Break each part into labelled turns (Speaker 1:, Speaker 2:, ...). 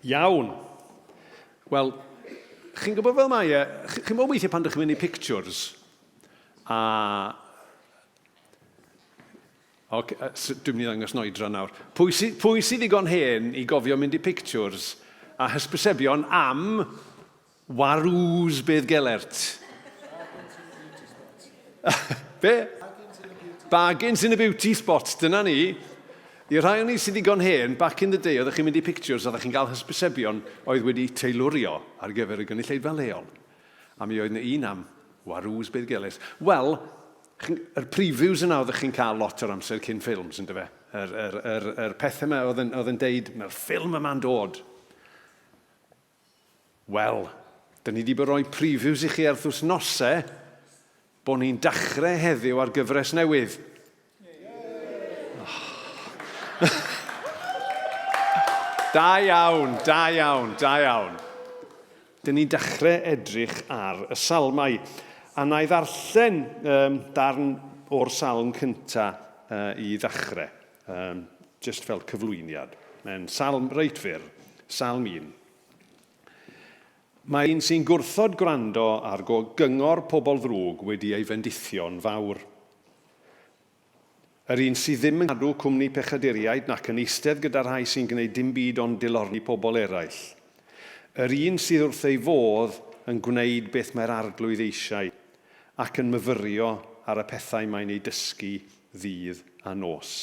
Speaker 1: Iawn. Wel, chi'n gwybod fel mae e, chi'n gwybod weithiau pan ydych chi'n mynd i pictures, a... Ok, dwi'n mynd i ddangos noedra nawr. Pwy, sy, pwy sydd ddigon hen i gofio mynd i pictures a hysbysebion am Warws Bedd Gelert? Be? Bargains in a beauty spot, dyna ni. I rhai o'n ni sydd ddigon hen, back in the day, oeddech chi'n mynd i pictures, oeddech chi'n cael hysbysebion oedd wedi teilwrio ar gyfer y gynulleidfa leol. A mi oedd 'na un am Warws Bedd Gelert. Wel, yr previews yna oeddech chi'n cael lot o'r amser cyn ffilms, yndyfe? Yr, yr, yr, yr pethau yma oedd yn, oedd yn deud, mae'r ffilm yma'n dod. Wel, dyn ni 'di bod rhoi previews i chi ers wythnosau bod ni'n dachrau heddiw ar gyfres newydd. Oh. Da iawn, da iawn, da iawn. Dyn ni'n dechrau edrych ar y salmau. A na i ddarllen um, darn o'r salm cynta uh, i ddechrau, um, just fel cyflwyniad. Mae'n salm reit fyr, salm 1. Mae un sy'n gwrthod gwrando ar gyngor pobl ddrwg wedi ei fendithio'n fawr. Yr un sydd ddim yn cadw cwmni pechaduriaid nac yn eistedd gyda rhai sy'n gwneud dim byd ond dilorni pobl eraill. Yr un sydd wrth ei fodd yn gwneud beth mae'r Arglwydd eisiau, ac yn myfyrio ar y pethau mae'n eu dysgu ddydd a nos.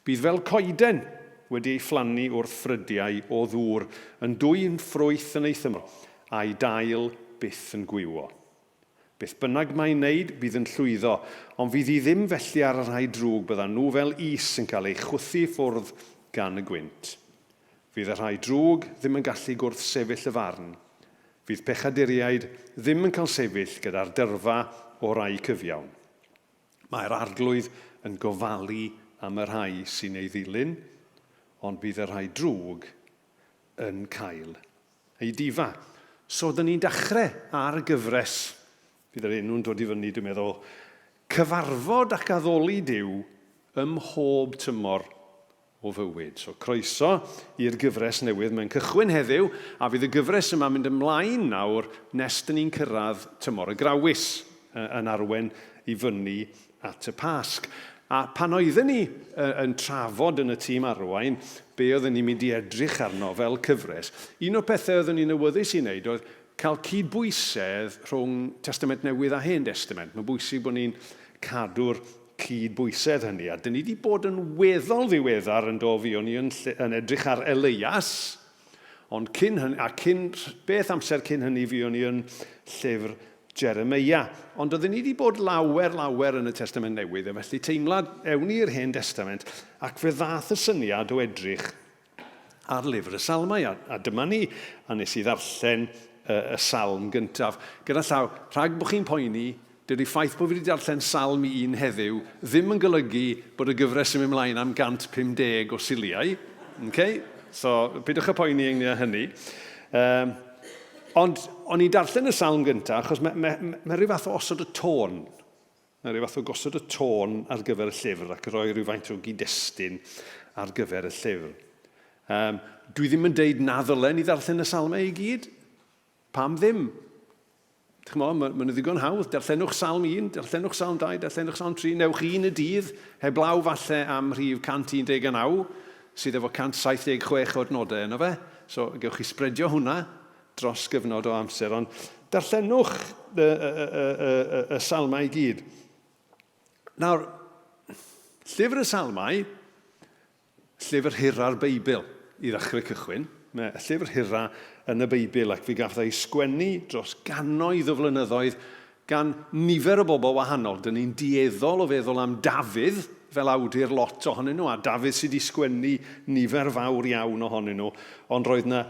Speaker 1: Bydd fel coeden wedi ei phlannu wrth ffrydiau o ddŵr, yn dwyn ffrwyth yn ei thymor, a'i dail byth yn gwywo. Beth bynnag mae'n wneud, bydd yn llwyddo, ond fydd hi ddim felly ar y rhai drwg, byddan nhw fel is yn cael eu chwythu i ffwrdd gan y gwynt. Fydd y rhai drwg ddim yn gallu gwrthsefyll y farn. Fydd pechaduriaid ddim yn cael sefyll gyda'r dyrfa o rai cyfiawn. Mae'r Arglwydd yn gofalu am y rhai sy'n ei ddilyn, ond bydd y rhai drwg yn cael eu difa. So, dyn ni'n dechrau ar y gyfres, bydd yr enw'n dod i fyny, dwi'n meddwl, Cyfarfod ac Addoli Duw ym mhob tymor o fywyd. So croeso i'r gyfres newydd. Mae'n cychwyn heddiw, a fydd y gyfres yma'n mynd ymlaen nawr nes dyn ni'n cyrraedd tymor y Grawys yn arwen i fyny at y Pasg. A pan oedden ni yn trafod yn y tîm arwain be oedden ni'n mynd i edrych arno fel cyfres, un o'r pethau oedden ni'n awyddus i wneud oedd cael cydbwysedd rhwng Testament Newydd a Hen Destament. Mae'n bwysig bod ni'n cadw'r cyd-bwysedd hynny. A dyn ni wedi bod yn weddol ddiweddar yn do, fuon ni yn, yn edrych ar Elias, ond cyn hynny, a cyn, beth amser cyn hynny fuon ni yn llyfr Jeremeia. Ond oedden ni wedi bod lawer, lawer yn y Testament Newydd, a felly teimlad, ewn ni i'r Hen Destament, ac fe ddath y syniad o edrych ar lyfr y Salmau, a, a dyma ni, a nes i ddarllen y, y salm gyntaf. Gyda llaw, rhag bod chi'n poeni, dydy ffaith bod fi wedi darllen salm un heddiw ddim yn golygu bod y gyfres yn mynd mlaen am 150 o Suliau. Okay? So, peidiwch â poeni ynglyn â hynny. Um, ond o'n i'n darllen y salm gyntaf, achos mae, mae, mae, mae rhyw fath o osod y tôn. Mae rhyw fath o gosod y tôn ar gyfer y llyfr ac rhoi rhywfaint o gyd-destun ar gyfer y llyfr. Um, dwi ddim yn deud na ddylen i ddarllen y salmau i gyd. Pam ddim? Ch'mo, mae ma nhw ddigon hawdd. Darllenwch Salm 1, darllenwch Salm 2, darllenwch Salm 3, newch un y dydd, heblaw falle am rhif 119, sydd efo 176 o adnodau yno fe. So, gewch chi spredio hwnna dros gyfnod o amser, ond darllenwch y, y, y, y, y, y salmau i gyd. Nawr, llyfr y salmau, llyfr hira'r Beibl i ddechrau cychwyn. Mae y llyfr hira yn y Beibl ac fe gafodd ei sgwennu dros gannoedd o flynyddoedd gan nifer o bobl wahanol. Dyn ni'n dueddol o feddwl am Dafydd fel awdur lot ohonyn nhw, a Dafydd sydd wedi sgwennu nifer fawr iawn ohonyn nhw, ond roedd yna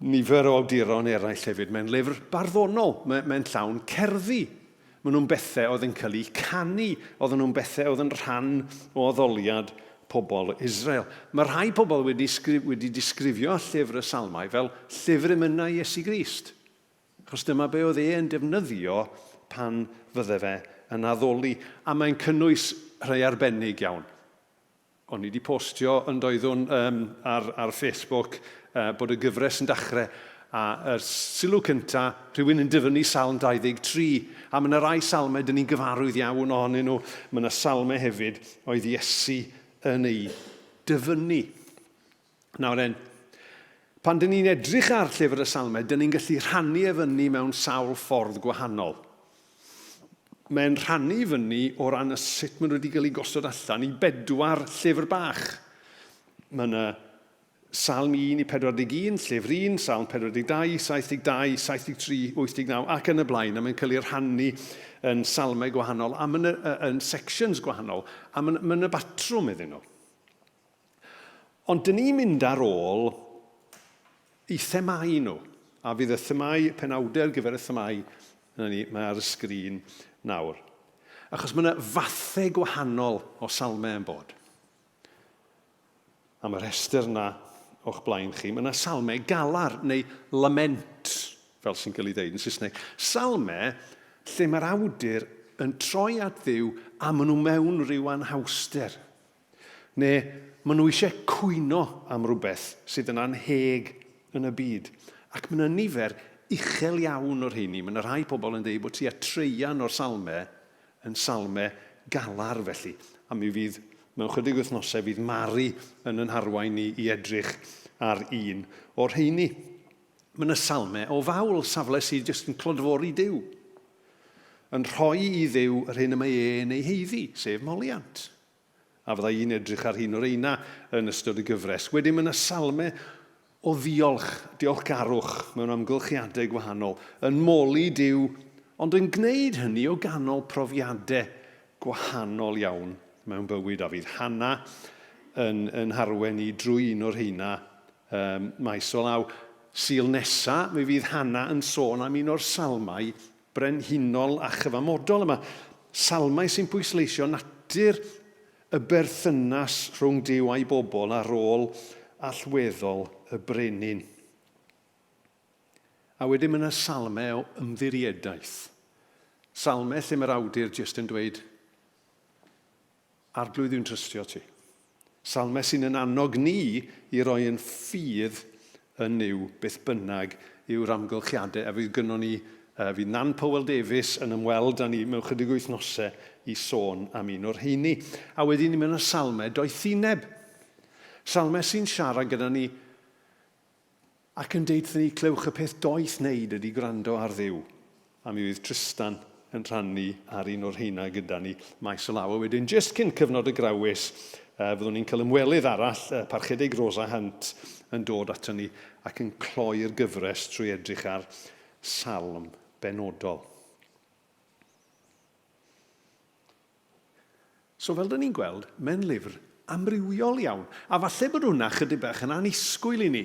Speaker 1: nifer o awduron eraill hefyd. Mae'n lyfr barddonol, mae'n mae llawn cerddi. Maen nhw'n bethau oedd yn cael eu canu, oedden nhw'n bethau oedd yn rhan o addoliad pobl Israel. Mae rhai pobl wedi, wedi disgrifio llyfr y Salmau fel llyfr emynau Iesu Grist. Achos dyma be oedd e yn defnyddio pan fydde fe yn addoli. A mae'n cynnwys rhai arbennig iawn. O'n i wedi postio yn doeddwn um, ar, ar Facebook bod y gyfres yn dachrau a yr sylw cynta, rhywun yn dyfynnu Salm 23, a mae yna rai salmau dyn ni'n gyfarwydd iawn ohonyn nhw. Mae yna salmau hefyd oedd Iesu yn ei dyfynnu. Nawr en, pan dyn ni'n edrych ar llyfr y Salmau, dyn ni'n gallu rhannu e fyny mewn sawl ffordd gwahanol. Mae'n rhannu i fyny o ran y sut maen nhw wedi cael eu gosod allan i bedwar llyfr bach. Mae yna Salm 1 i 41, llyfr 1, Salm 42, 72, 73, 89 ac yn y blaen, a mae'n cael ei rhannu yn salmau gwahanol, a mae'n yn sections gwahanol, a mae'n ma yna batrwm iddyn nhw. Ond dyn ni'n mynd ar ôl i themâu nhw, a fydd y themâu, penawdau ar gyfer y themâu, yna ni, mae ar y sgrin nawr. Achos mae yna fathau gwahanol o salmau yn bod. A mae'r rhestr yna o'ch blaen chi. Mae yna salmau galar neu lament, fel sy'n cael ei ddeud yn Saesneg. Salmau lle mae'r awdur yn troi at Dduw a maen nhw mewn rhyw anhawster. Neu maen nhw eisiau cwyno am rywbeth sydd yn annheg yn y byd. Ac mae yna nifer uchel iawn o'r rheini. Mae yna rhai pobl yn dweud bod tua traean o'r salmau yn salmau galar felly. A mi fydd, mewn chydig wythnosau, fydd Mari yn yn harwain ni i edrych ar un o'r rheini. Mae yna salmau o fawl, safle sydd jyst yn clodfori Duw. Yn rhoi i Dduw yr hyn y mae e'n ei haeddu, sef moliant. A fydda i'n edrych ar un o'r reina yn ystod y gyfres. Wedyn mae yna salmau o ddiolch, diolchgarwch mewn amgylchiadau gwahanol, yn moli Duw, ond yn gwneud hynny o ganol profiadau gwahanol iawn mewn bywyd. A fydd Hannah yn, yn harwen ni drwy un o'r rheina um, maes o law. Sul nesa, mi fydd Hannah yn sôn am un o'r salmau brenhinol a chyfamodol yma. Salmau sy'n pwysleisio natur y berthynas rhwng Duw a'i bobl a rôl allweddol y brenin. A wedyn mae yna salmau o ymddiriedaeth. Salmau lle mae'r awdur jyst yn dweud, Arglwydd dwi'n trystio ti. Salmau sy'n yn annog ni i roi yn ffydd yn Nuw beth bynnag yw'r amgylchiadau. A fydd gynnon ni, fydd Nan Powell Davies yn ymweld â ni mewn chydig wythnosau i sôn am un o'r rheini. A wedyn ni mewn y salmau doethineb. Salmau sy'n siarad gyda ni Ac yn deud wrthyn ni, Clywch y peth doeth wneud ydy gwrando ar Dduw. A mi fydd Trystan yn rhannu ar un o'r rheina gyda ni maes o law. A wedyn, jyst cyn cyfnod y Grawys, fyddwn ni'n cael ymwelydd arall, y Parchedig Rosa Hunt, yn dod aton ni ac yn cloi'r gyfres trwy edrych ar salm benodol. So fel dyn ni'n gweld, mae'n lyfr amrywiol iawn. A falle bod hwnna chydig bach yn annisgwyl i ni.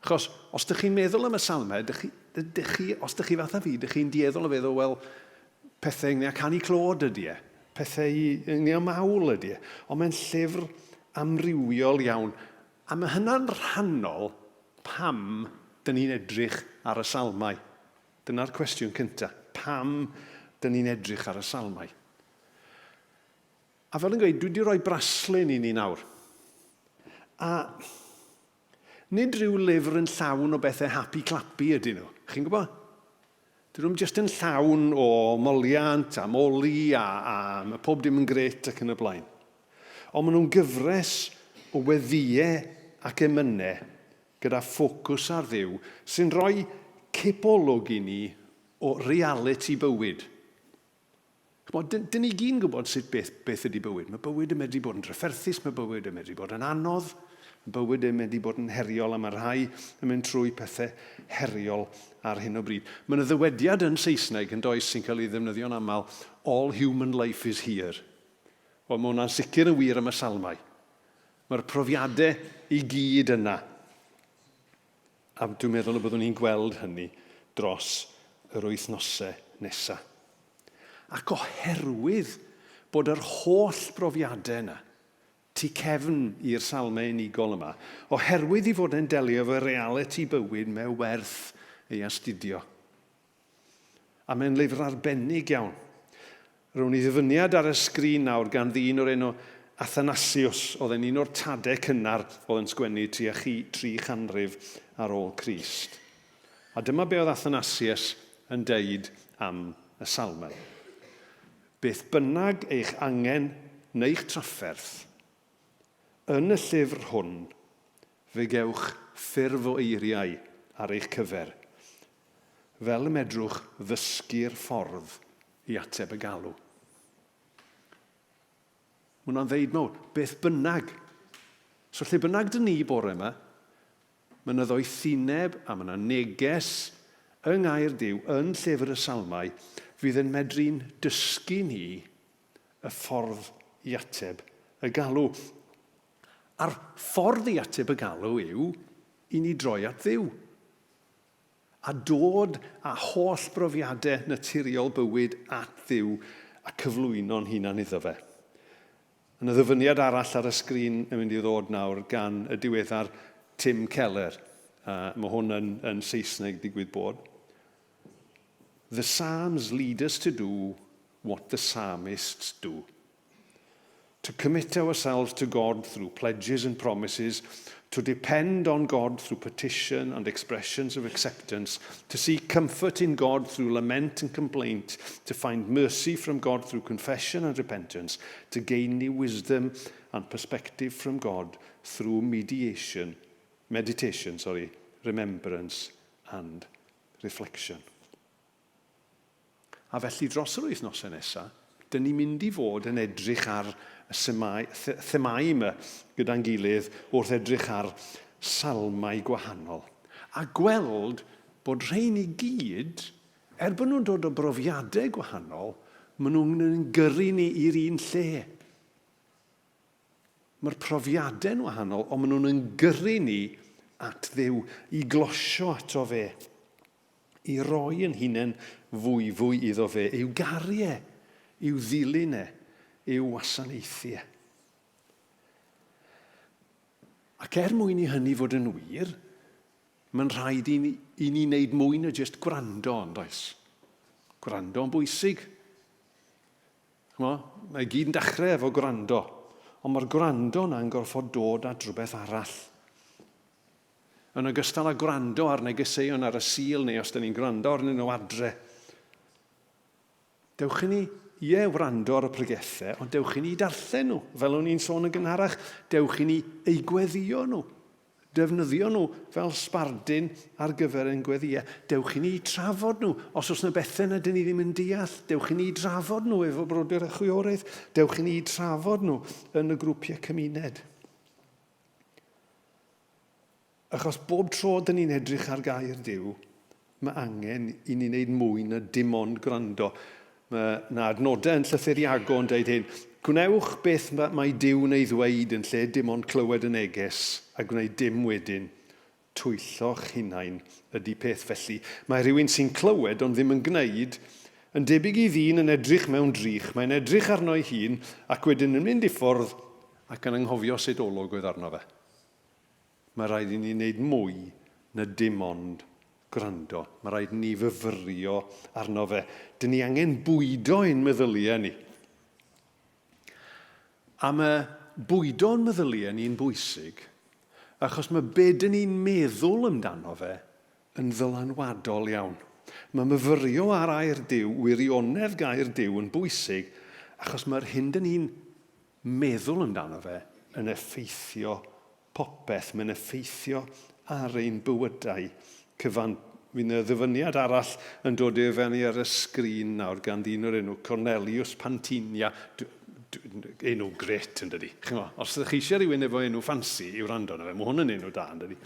Speaker 1: Achos os dych chi'n meddwl am y salmau, dych chi, dych chi, os dych chi fatha fi, dych chi'n dueddol o feddwl, wel, pethau ynglyn â canu clod ydy e, pethau ynglyn â mawl ydy e. Ond mae'n llyfr amrywiol iawn. A mae hynna'n rhannol pam dyn ni'n edrych ar y salmau. Dyna'r cwestiwn cyntaf. Pam dyn ni'n edrych ar y salmau? A fel yn gweud, dwi wedi rhoi braslun i ni nawr. A nid rhyw lyfr yn llawn o bethau happy clappy ydyn nhw. Chi'n gwybod? Dyn nhw'n just yn llawn o moliant a moli a, a mae pob dim yn gret ac yn y blaen. Ond maen nhw'n gyfres o weddïau ac emynau gyda ffocws ar Dduw sy'n rhoi cipolwg i ni o realiti bywyd. Ch'mod, dyn, dyn ni gyd yn gwybod sut beth, beth ydy bywyd. Mae bywyd yn medru bod yn drafferthus, mae bywyd yn medru bod yn anodd, mae bywyd yn medru bod yn heriol, a mae rhai yn mynd trwy pethau heriol ar hyn o bryd. Mae yna ddywediad yn Saesneg yn does sy'n cael ei ddefnyddio'n aml, all human life is here. Wel, mae hwnna'n sicr yn wir am y salmau. Mae'r profiadau i gyd yna. A dwi'n meddwl y byddwn ni'n gweld hynny dros yr wythnosau nesaf. Ac oherwydd bod yr holl brofiadau yna, tu cefn i'r salmau unigol yma, oherwydd i fod e'n delio efo realiti bywyd, mae werth ei astudio. A mae'n lyfr arbennig iawn. Rown i ddyfyniad ar y sgrin nawr gan ddyn o'r enw Athanasius, oedd e'n un o'r tadau cynnar oedd yn sgwennu tua chi, 3 chanrif ar ôl Crist. A dyma be oedd Athanasius yn deud am y salmau. "Beth bynnag eich angen neu'ch trafferth, yn y llyfr hwn fe gewch ffurf o eiriau ar eich cyfer, fel y medrwch ddysgu'r ffordd i ateb y galw." Mae hwnna'n ddeud mawr. Beth bynnag. So lle bynnag dyn ni bore yma, mae yna ddoethineb a mae yna neges yng Ngair Duw yn Llyfr y Salmau fydd yn medru'n dysgu ni y ffordd i ateb y galw. A'r ffordd i ateb y galw yw i ni droi at Dduw a dod â holl brofiadau naturiol bywyd at Dduw a cyflwyno'n hunan iddo fe. Yna ddyfyniad arall ar y sgrin yn mynd i ddod nawr gan y diweddar Tim Keller. Mae hwn yn Saesneg, digwydd bod. "The Psalms lead us to do what the psalmists do. To commit ourselves to God through pledges and promises, to depend on God through petition and expressions of acceptance, to seek comfort in God through lament and complaint, to find mercy from God through confession and repentance, to gain new wisdom and perspective from God through mediation, meditation, sorry, remembrance and reflection." A felly dros yr wythnosau nesaf, dyn ni'n mynd i fod yn edrych ar y themau yma gyda'n gilydd wrth edrych ar salmau gwahanol. A gweld bod rhain i gyd, er bod nhw'n dod o brofiadau gwahanol, maen nhw'n gyrru ni i'r un lle. Mae'r profiadau'n wahanol, ond maen nhw'n gyrru ni at Dduw, i glosio ato fe, i roi yn hunain fwyfwy iddo fe, i'w garu e, i'w ddilyn e, i'w wasanaethu e. Ac er mwyn i hynny fod yn wir, mae'n rhaid i ni wneud mwy na jyst gwrando, ond oes? Gwrando yn bwysig. Chmo, mae gyd yn dechrau efo gwrando, ond mae'r gwrando yna'n gorfod dod at rhywbeth arall. Yn ogystal â gwrando ar negeseuon ar y Sul neu os da ni'n gwrando arnyn nhw adre. Dewch i ni, ie, wrando ar y pregethau, ond dewch i ni darllen nhw. Fel o'n i'n sôn yn gynharach, dewch i ni eu gweddio nhw. Defnyddio nhw fel sbardun ar gyfer ein gweddïau. Dewch i ni trafod nhw. Os oes yna bethau na dyn ni ddim yn deall, dewch i ni drafod nhw efo brodyr a chwiorydd. Dewch i ni trafod nhw yn y grwpiau cymuned. Achos bob tro dyn ni'n edrych ar gair Duw, mae angen i ni wneud mwy na dim ond gwrando. Mae na adnodau yn Llythyr Iago yn dweud hyn: "Gwnewch beth mae Duw'n ei ddweud yn lle dim ond clywed y neges a gwneud dim wedyn. Twyllo'ch hunain ydy peth felly." Mae rhywun sy'n clywed ond ddim yn gwneud yn debyg i ddyn yn edrych mewn drych. Mae'n edrych arno'i hun ac wedyn yn mynd i ffwrdd ac yn anghofio sut olwg oedd arno fe. Mae rhaid i ni wneud mwy na dim ond gwrando. Mae rhaid i ni fyfyrio arno fe. Dyn ni angen bwydo ein meddyliau ni. A mae bwydo'n meddyliau ni'n bwysig, achos mae be dyn ni'n meddwl amdano fe yn ddylanwadol iawn. Mae myfyrio ar air Duw, wirionedd gair Duw yn bwysig, achos mae'r hyn dyn ni'n meddwl amdano fe yn effeithio popeth, mae'n effeithio ar ein bywydau cyfan. Fydd yna ddyfyniad arall yn dod i fyny ar y sgrin nawr gan ddyn o'r enw Cornelius Pantinia. Enw gret, yn dydi? Chymod, os ydych chi eisiau rhywun efo enw ffansi i wrando arno fe, mae hwn yn enw da, yn dydi?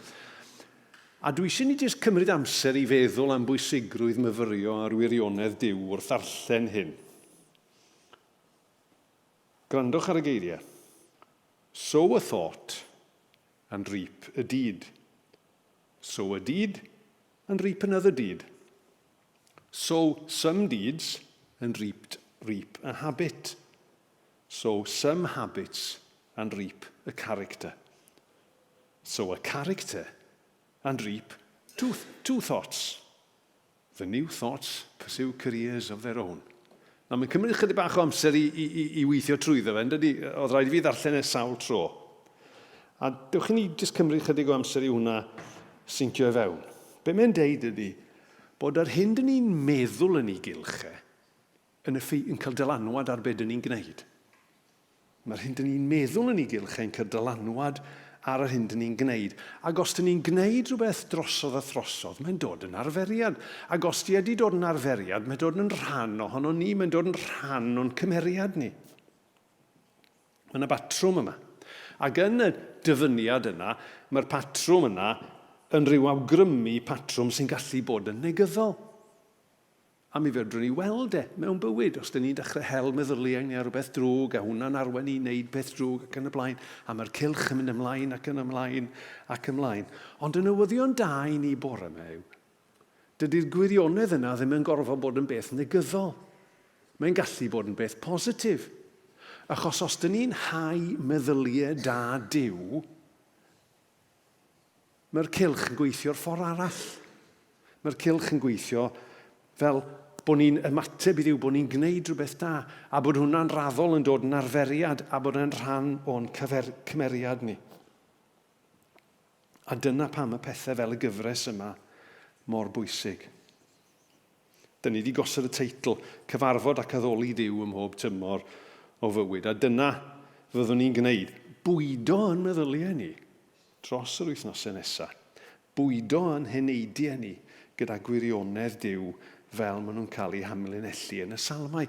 Speaker 1: A dwi eisiau ni jyst cymryd amser i feddwl am bwysigrwydd myfyrio ar wirionedd Duw wrth ddarllen hyn. Gwrandwch ar y geiriau. "Sow a thought and reap a deed. Sow a deed and reap another deed. Sow some deeds and reap a habit. Sow some habits and reap a character. Sow a character and reap two thoughts. The new thoughts pursue careers of their own. Na, mae'n cymryd chydig bach o amser i, i, i, i weithio trwyddo fe, yn dydy? Oedd rhaid i fi ddarllen e sawl tro. A dewch i ni jyst cymryd chydig o amser i hwnna sincio i fewn. Be mae'n deud ydy bod yr hyn dyn ni'n meddwl yn ei gylch e, yn, yn cael dylanwad ar be dyn ni'n gwneud. Mae'r hyn dyn ni'n meddwl yn ei gylch e'n cael dylanwad ar yr hyn dyn ni'n gwneud. Ac os dyn ni'n gwneud rhywbeth drosodd a throsodd, mae'n dod yn arferiad. Ac os di wedi dod yn arferiad, mae'n dod yn rhan ohono ni, mae'n dod yn rhan o'n cymeriad ni. Mae yna batrwm yma. Ac yn y dyfyniad yna, mae'r patrwm yna yn rhyw awgrymu patrwm sy'n gallu bod yn negyddol. A mi fedrwn ni weld e mewn bywyd, os dyn ni'n dechrau hel meddyliau ni ar rhywbeth drwg, a hwnna'n arwain ni wneud peth drwg ac yn y blaen, a mae'r cylch yn mynd ymlaen ac yn ymlaen ac ymlaen. Ond y newyddion da i ni bore yma yw, dydy'r gwirionedd yna ddim yn gorfod bod yn beth negyddol. Mae'n gallu bod yn beth positif. Achos os dyn ni'n hau meddyliau da Duw, Mae'r cylch yn gweithio'r ffordd arall. Mae'r cylch yn gweithio fel bod ni'n ymateb i Dduw, bod ni'n gwneud rhywbeth da, a bod hwnna'n raddol yn dod yn arferiad a bod e'n rhan o'n cymeriad ni. A dyna pam y pethau fel y gyfres yma mor bwysig. Dyn ni wedi gosod y teitl, Cyfarfod ac Addoli Duw ym mhob tymor o fywyd, a dyna fyddwn ni'n gwneud. Bwydo yn meddyliau ni dros yr wythnosau nesaf. Bwydo yn heneidiau ni gyda gwirionedd Duw fel maen nhw'n cael eu hamlinellu yn y Salmau.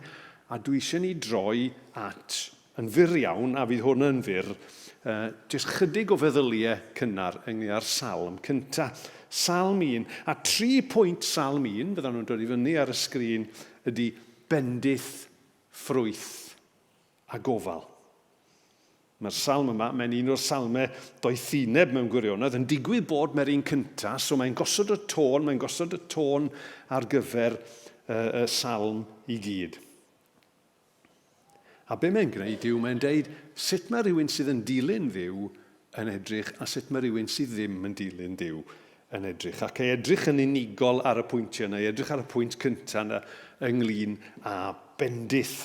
Speaker 1: A dwi eisiau ni droi at Yn fyr iawn, a fydd hwn yn fyr, uh, jyst chydig o feddyliau cynnar ynglyn â'r salm cynta. Salm 1, a tri pwynt salm 1, fyddan nhw'n dod i fyny ar y sgrin, ydy bendith, ffrwyth a gofal. Mae'r salm yma, mae'n un o'r salmau doethineb mewn gwirionedd, yn digwydd bod mae'r un cynta, so mae'n gosod y tôn, mae'n gosod y tôn ar gyfer y salm i gyd. A be mae'n gwneud yw mae'n deud sut mae rhywun sydd yn dilyn Dduw yn edrych a sut mae rhywun sydd ddim yn dilyn Duw yn edrych. Ac ei edrych yn unigol ar y pwyntiau yna, ei edrych ar y pwynt cyntaf yna ynglyn â bendith.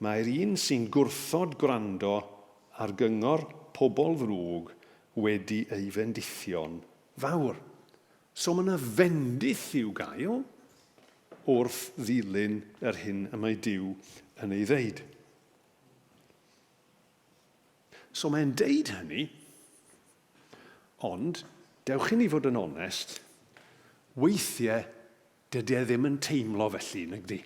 Speaker 1: Mae'r un sy'n gwrthod gwrando ar gyngor pobl ddrwg wedi ei fendithio'n fawr. So mae yna fendith i'w gael wrth ddilyn yr hyn y mae Duw yn ei ddeud. So mae'n deud hynny, ond dewch i ni fod yn onest, weithiau dydy e ddim yn teimlo felly, nag di?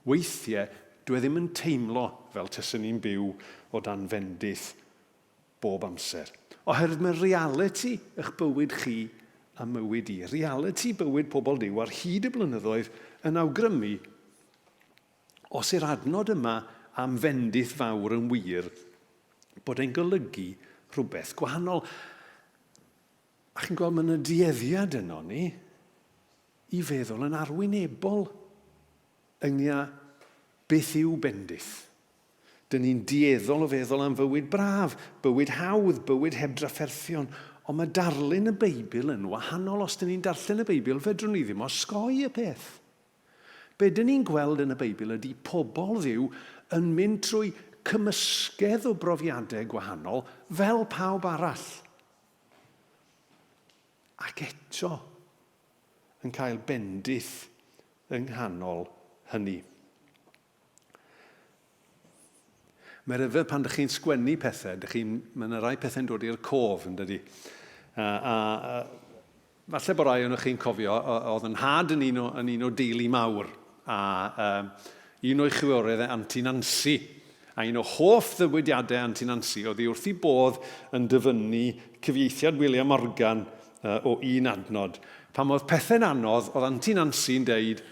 Speaker 1: Weithiau dwi e ddim yn teimlo fel taswn ni'n byw o dan fendith bob amser. Oherwydd mae realiti eich bywyd chi a mywyd i, realiti bywyd pobl Duw ar hyd y blynyddoedd yn awgrymu, os yw'r adnod yma am fendith fawr yn wir, bod e'n golygu rhywbeth gwahanol. A chi'n gweld, mae yna dueddiad yno ni i feddwl yn arwynebol ynglyn â beth yw bendith. Dyn ni'n dueddol o feddwl am fywyd braf, bywyd hawdd, bywyd heb drafferthion, ond mae darlun y Beibl yn wahanol. Os dyn ni'n darllen y Beibl, fedrwn ni ddim osgoi y peth. Be dyn ni'n gweld yn y Beibl ydy pobl Dduw yn mynd trwy cymysgedd o brofiadau gwahanol, fel pawb arall. Ac eto, yn cael bendith yng nghanol hynny. Mae rhyfedd pan dych chi'n sgwennu pethau, dych chi'n, mae yna rai pethau'n dod i'r cof, yn dydy. A, a, a falle bod rai ohonoch chi'n cofio, oedd yn nhad yn un o, yn un o deulu mawr, a um, un o'i chwiorydd e, Anti Nancy. A un o hoff ddywydiadau Anti Nancy oedd hi wrth ei bodd yn dyfynnu cyfieithiad William Morgan uh, o un adnod. Pan oedd pethau'n anodd, oedd Anti Nancy'n deud,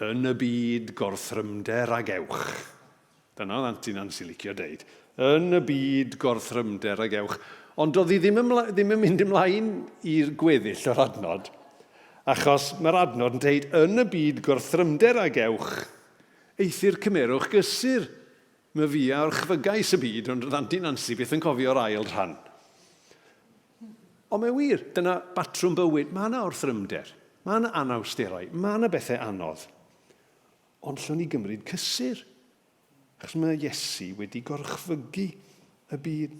Speaker 1: Yn y byd gorthrymder ag ewch. Dyna oedd Anti Nancy licio deud. Yn y byd gorthrymder ag ewch. Ond doedd hi ddim, ymla, ddim yn mynd ymlaen i'r gweddill o'r adnod, achos mae'r adnod yn deud, yn y byd gorthrymder ag ewch, eithr cymerwch gysur. Mae fi a orchfygais y byd, ond roedd Anti Nancy byth yn cofio'r ail rhan. Ond mae'n wir, dyna batrwm bywyd. Mae yna orthrymder, mae yna anawsterau, mae yna bethau anodd. Ond llwn ni gymryd cysur, achos mae Iesu wedi gorchfygu y byd.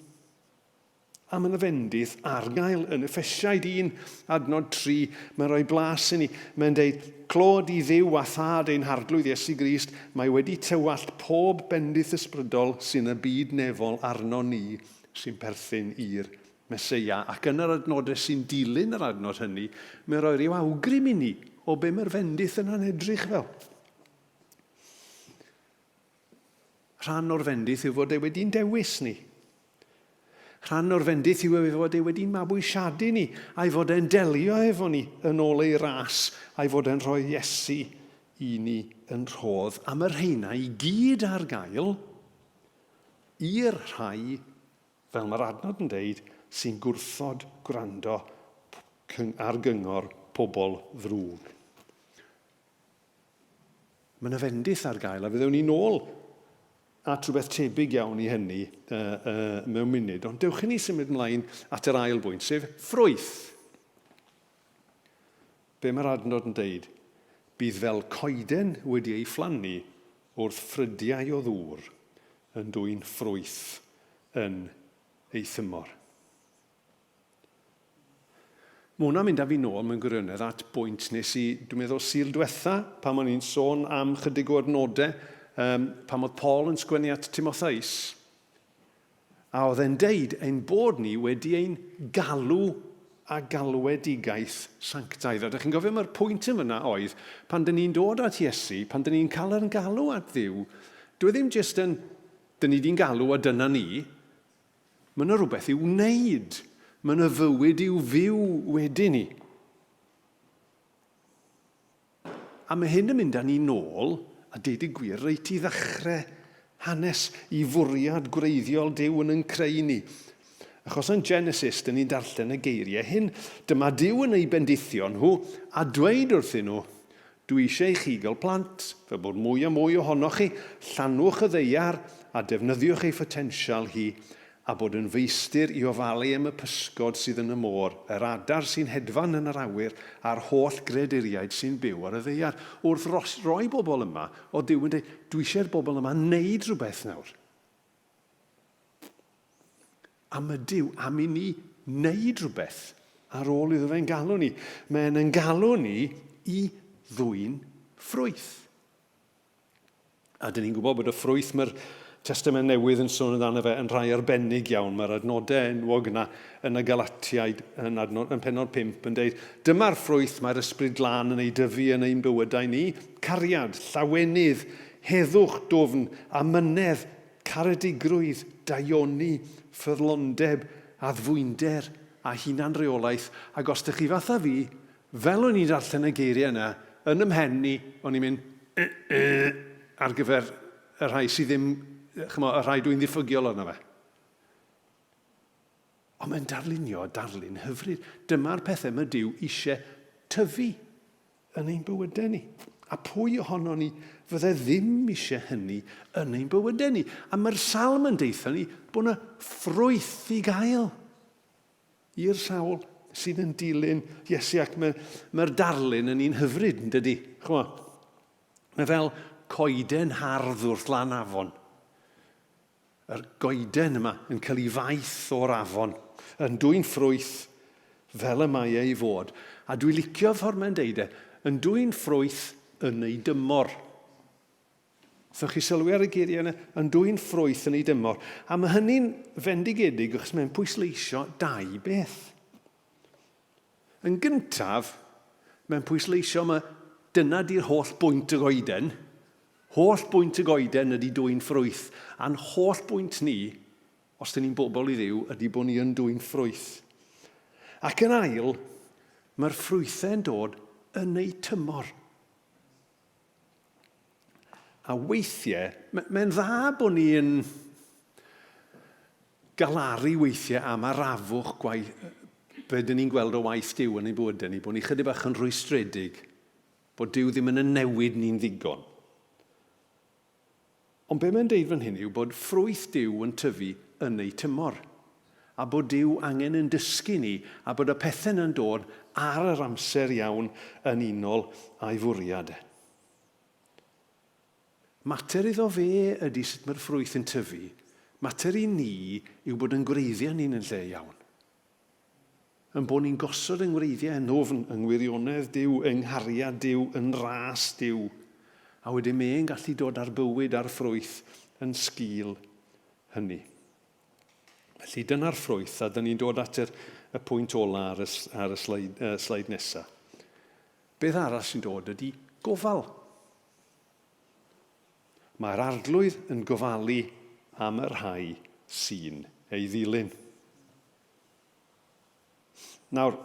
Speaker 1: A mae yna fendith ar gael yn Effesiaid 1, adnod 3. Mae'n rhoi blas i ni. Mae'n deud, Clod i Dduw a Thad ein Harglwydd Iesu Grist, mae wedi tywallt pob bendith ysbrydol sy'n y byd nefol arno ni sy'n perthyn i'r Meseia. Ac yn yr adnodau sy'n dilyn yr adnod hynny, mae'n rhoi rhyw awgrym i ni o be mae'r fendith yna'n edrych fel. Rhan o'r fendith yw fod e wedi'n dewis ni. Rhan o'r fendith yw ei fod e wedi'n mabwysiadu ni, a'i fod e'n delio efo ni yn ôl ei ras, a'i fod e'n rhoi Iesu i ni yn rhodd. A mae'r rheina i gyd ar gael i'r rhai, fel mae'r adnod yn deud, sy'n gwrthod gwrando ar gyngor pobl ddrwg. Mae yna fendith ar gael, a fe ddewn ni nôl at rhywbeth tebyg iawn i hynny uh, uh, mewn munud. Ond dewch i ni symud ymlaen at yr ail bwynt, sef ffrwyth. Be mae'r adnod yn deud? Bydd fel coeden wedi ei phlannu wrth ffrydiau o ddŵr yn dwyn ffrwyth yn ei thymor. Mae hwnna'n mynd â fi nôl mewn gwirionedd at bwynt nes i, dwi'n meddwl, Sul dwetha, pan o'n i'n sôn am chydig o adnodau, um, pan oedd Paul yn sgwennu at Timotheus, a oedd e'n deud ein bod ni wedi ein galw a galwedigaeth sanctaidd. A ydych chi'n gofio mae'r pwynt yn fyna oedd, pan dyn ni'n dod at Iesu, pan dyn ni'n cael ein galw at Dduw, dwi e ddim jyst yn, dyn ni di'n galw a dyna ni, Mae yna rhywbeth i'w wneud. Mae yna fywyd i'w fyw wedyn ni. A mae hyn yn mynd â ni nôl, a deud y gwir, reit i ddechrau hanes i fwriad gwreiddiol Duw yn yn creu ni. Achos yn Genesis, dyn ni'n darllen y geiriau hyn. Dyma Duw yn eu bendithio nhw a dweud wrthyn nhw, Dwi eisiau i chi gael plant, fel bod mwy a mwy ohonoch chi, llanwch y ddaear a defnyddiwch ei photensial hi, a bod yn feistr i ofalu am y pysgod sydd yn y môr, yr adar sy'n hedfan yn yr awyr, a'r holl greaduriaid sy'n byw ar y ddaear. Wrth roi bobl yma, oedd Duw yn dweud, dwi eisiau'r bobl yma wneud rhywbeth nawr. A mae Duw am i ni wneud rhywbeth ar ôl iddo fe'n galw ni. Mae'n yn galw ni i ddwyn ffrwyth. A dyn ni'n gwybod bod y ffrwyth mae'r Testament Newydd yn sôn amdano fe yn rhai arbennig iawn. Mae'r adnodau enwog yna yn y Galatiaid yn, adnod, yn penod 5 yn deud, dyma'r ffrwyth mae'r Ysbryd Glân yn ei dyfu yn ein bywydau ni, cariad, llawenydd, heddwch dwfn, amynedd, Caredigrwydd, daioni, ffyddlondeb, addfwynder a hunanreolaeth, ac os dych chi fatha fi, fel o'n i'n darllen y geiriau yna, yn 'y mhen i, o'n i'n mynd yy yy ar gyfer y rhai sydd ddim, ch'mo', y rhai dwi'n ddiffygiol arno fe. Ond mae'n darlunio darlun hyfryd. Dyma'r pethau mae Duw eisiau tyfu. yn ein bywydau ni. A pwy ohono ni fydde ddim eisiau hynny yn ein bywydau ni? A mae'r salm yn deutha ni bod yna ffrwyth i gael i'r sawl sydd yn dilyn Iesu ac mae'r mae darlun yn un hyfryd, yn dydy? Chmo, mae fel coeden hardd wrth lan afon. Yr goeden yma yn cael ei faeth o'r afon, yn dwyn ffrwyth fel y mae e i fod. A dwi licio ffordd mae'n deud e, yn dwyn ffrwyth yn ei dymor. Wnaethoch chi sylwi ar y geiriau yna? Yn dwyn ffrwyth yn ei dymor. A mae hynny'n fendigedig achos mae'n pwysleisio dau beth. Yn gyntaf, mae'n pwysleisio mae dyna di'r holl bwynt y goeden. Holl bwynt y goeden ydy dwyn ffrwyth. A'n holl bwynt ni, os dyn ni'n bobl i Dduw, ydy bod ni yn dwyn ffrwyth. Ac yn ail, mae'r ffrwythau'n dod yn eu tymor. A weithiau, mae'n dda bod ni yn galaru weithiau am arafwch gwaith, be dyn ni'n gweld o waith Duw yn ein bywydau ni, bod ni chydig bach yn rhwystredig, bod Duw ddim yn y newid ni'n ddigon. Ond be mae'n deud fan hyn yw bod ffrwyth Duw yn tyfu yn ei tymor, a bod Duw angen yn dysgu ni, a bod y pethau yna'n dod ar yr amser iawn yn unol â'i fwriad e. Mater iddo fe ydy sut mae'r ffrwyth yn tyfu. Mater i ni yw bod yn gwreiddiau ni'n yn lle iawn. Yn bod ni'n gosod yng ngwreiddiau yn ddwfn, yng ngwirionedd Duw, yng nghariad Duw, yn ras Duw. A wedyn mae e'n gallu dod â'r bywyd a'r ffrwyth yn sgil hynny. Felly dyna'r ffrwyth, a dyn ni'n dod at yr, y pwynt ola ar y, ar y sleid, sleid nesaf. Beth arall sy'n dod ydy gofal. Mae'r Arglwydd yn gofalu am y rhai sy'n ei ddilyn. Nawr,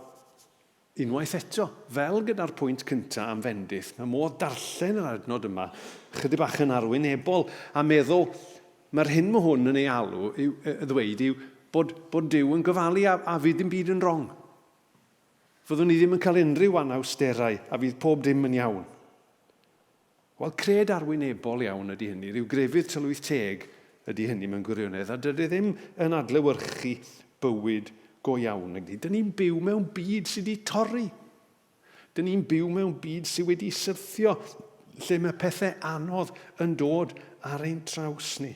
Speaker 1: unwaith eto, fel gyda'r pwynt cyntaf am fendith, mae modd darllen yr adnod yma chydig bach yn arwynebol a meddwl, mae'r hyn mae hwn yn ei alw, yw, ddweud yw bod, bod Duw yn gofalu a, a fydd dim byd yn wrong. Fyddwn ni ddim yn cael unrhyw anawsterau a fydd pob dim yn iawn. Wel, cred arwynebol iawn ydy hynny, rhyw grefydd tylwyth teg ydy hynny mewn gwirionedd, a dydy e ddim yn adlewyrchu bywyd go iawn. Ydy. Dyn ni'n byw mewn byd sydd wedi torri. Dyn ni'n byw mewn byd sydd wedi syrthio, lle mae pethau anodd yn dod ar ein traws ni.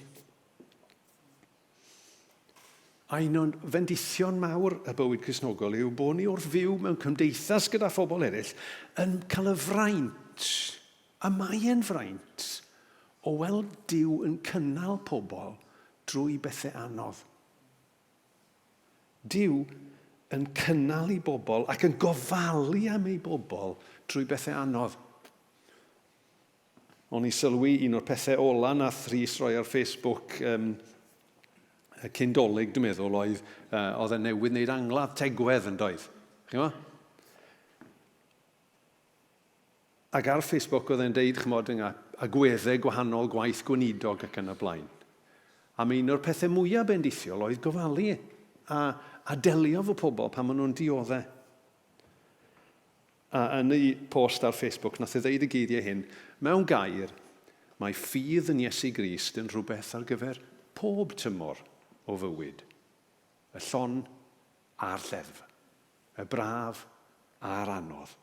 Speaker 1: A un o'n fendithion mawr y bywyd Cristnogol yw bod ni wrth fyw mewn cymdeithas gyda phobl eraill yn cael y fraint, a mae e'n fraint, o weld Duw yn cynnal pobl drwy bethau anodd. Duw yn cynnal ei bobl ac yn gofalu am ei bobl drwy bethau anodd. O'n i sylwi un o'r pethau ola nath Rhys roi ar Facebook um, cyn dolyg, dwi'n meddwl, oedd, uh, oedd e newydd wneud angladd tegwedd yn doedd. Chi'n gwybod? Ac ar Facebook oedd e'n deud, chymod, yng agweddau gwahanol gwaith gweinidog ac yn y blaen. A mae un o'r pethau mwyaf bendithiol oedd gofalu a, a delio fo pobl pan maen nhw'n dioddau. A yn ei post ar Facebook, nath e ddeud y geiriau hyn, mewn gair, mae ffydd yn Iesu Grist yn rhywbeth ar gyfer pob tymor o fywyd. Y llon a'r lleddf. Y braf a'r anodd.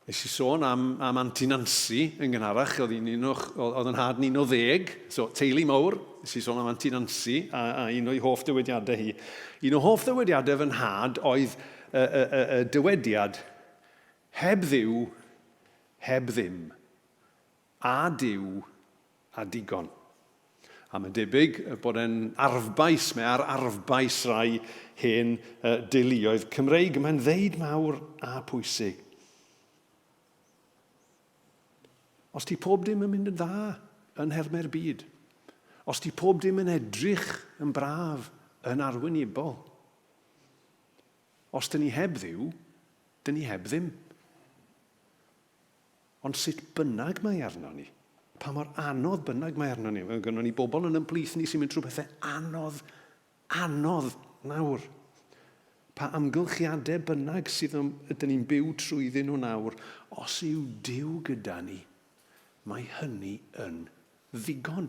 Speaker 1: Nes i sôn am, am Anti Nancy yn gynharach, oedd, un un o, oedd yn nhad yn un o ddeg, so teulu mawr, nes i sôn am Anti Nancy a, a un o'i hoff dywediadau hi. Un o hoff ddywediadau fy nhad oedd y, y, y, y dywediad, heb Dduw, heb ddim, a Duw, a digon. A mae'n debyg bod e'n arfbais, mae ar arfbais rai hen deuluoedd Cymreig. Mae'n ddeud mawr a pwysig. Os di pob dim yn mynd yn dda yn nhermau'r byd, os di pob dim yn edrych yn braf, yn arwynebol, os dyn ni heb Dduw, dyn ni heb ddim. Ond sut bynnag mae arno ni, pa mor anodd bynnag mae arno ni, mae gynnon ni bobl yn ein plith ni sy'n mynd trwy pethau anodd, anodd nawr. Pa amgylchiadau bynnag sydd yn, ydyn ni'n byw trwyddyn nhw nawr, os yw Duw gyda ni, mae hynny yn ddigon.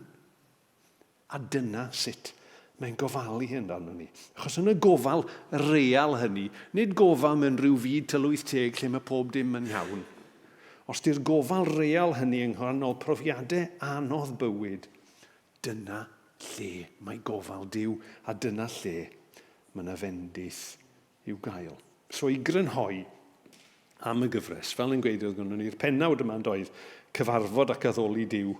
Speaker 1: A dyna sut mae'n gofalu amdano ni. Achos yn y gofal real hynny, nid gofal mewn rhyw fyd tylwyth teg lle mae pob dim yn iawn. Os di'r gofal real hynny yng nghanol profiadau anodd bywyd, dyna lle mae gofal Duw a dyna lle mae yna fendith i'w gael. So i grynhoi am y gyfres, fel yn gweud oedd gynnon ni'r pennawd yma yn doedd, cyfarfod ac addoli Duw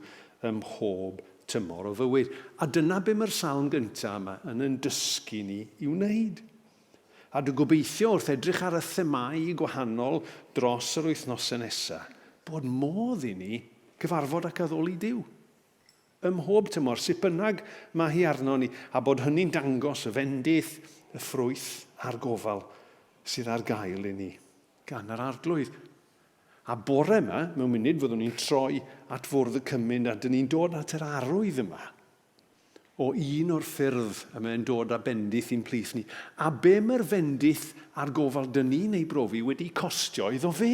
Speaker 1: ym mhob tymor o fywyd. A dyna be mae'r salm gyntaf yma yn yn dysgu ni i wneud. A dwi'n gobeithio wrth edrych ar y themâu gwahanol dros yr wythnosau nesaf, bod modd i ni gyfarfod ac addoli Duw. Ym mhob tymor, sut bynnag mae hi arno ni, a bod hynny'n dangos y fendith, y ffrwyth a'r gofal sydd ar gael i ni gan yr Arglwydd. A bore yma, mewn munud, fyddwn ni'n troi at fwrdd y cymun a dyn ni'n dod at yr arwydd yma o un o'r ffyrdd y mae'n dod â bendith i'n plith ni. A be mae'r fendith a'r gofal dyn ni'n ei brofi wedi costio iddo fe?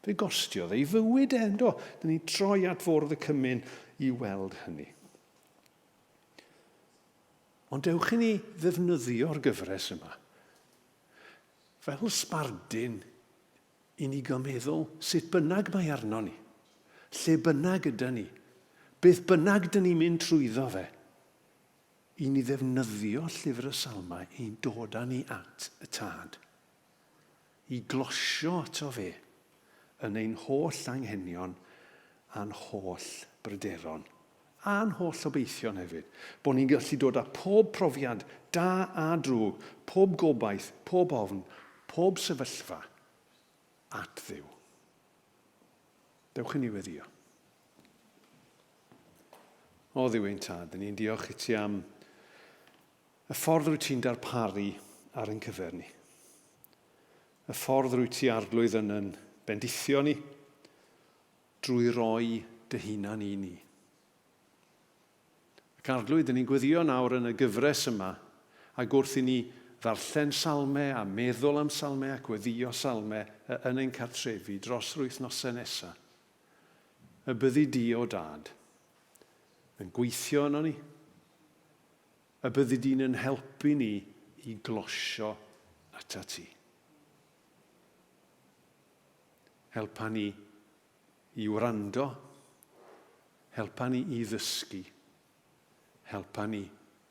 Speaker 1: Fe gostiodd ei fywyd e, yndo? Dyn ni'n troi at fwrdd y cymun i weld hynny. Ond dewch i ni ddefnyddio'r gyfres yma fel sbardun I ni gael meddwl sut bynnag mae arno ni, lle bynnag ydy ni, beth bynnag dyn ni'n mynd trwyddo fe, i ni ddefnyddio llyfr y Salmau i'n dod â ni at y Tad, i glosio ato fe yn ein holl anghenion a'n holl bryderon, a'n holl obeithion hefyd. Bod ni'n gallu dod â pob profiad, da a drwg, pob gobaith, pob ofn, pob sefyllfa, at Dduw. Dewch i ni weddïo. O Dduw ein Tad, ni'n diolch i ti am y ffordd rwyt ti'n darparu ar ein cyfer ni. Y ffordd rwyt ti arglwydd yn yn bendithio ni drwy roi dy hunan i ni. Ac Arglwydd, dyn ni'n gweddio nawr yn y gyfres yma, ac wrth i ni ddarllen salme a meddwl am salme a gweddio salme yn ein cartrefi dros yr wythnosau nesaf, y byddi di, o Dad, yn gweithio yno ni, y byddi di'n yn helpu ni i glosio ata ti. Helpa ni i wrando, helpa ni i ddysgu, helpa ni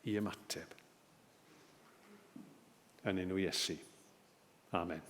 Speaker 1: i ymateb. Yn enw Iesu. Amen.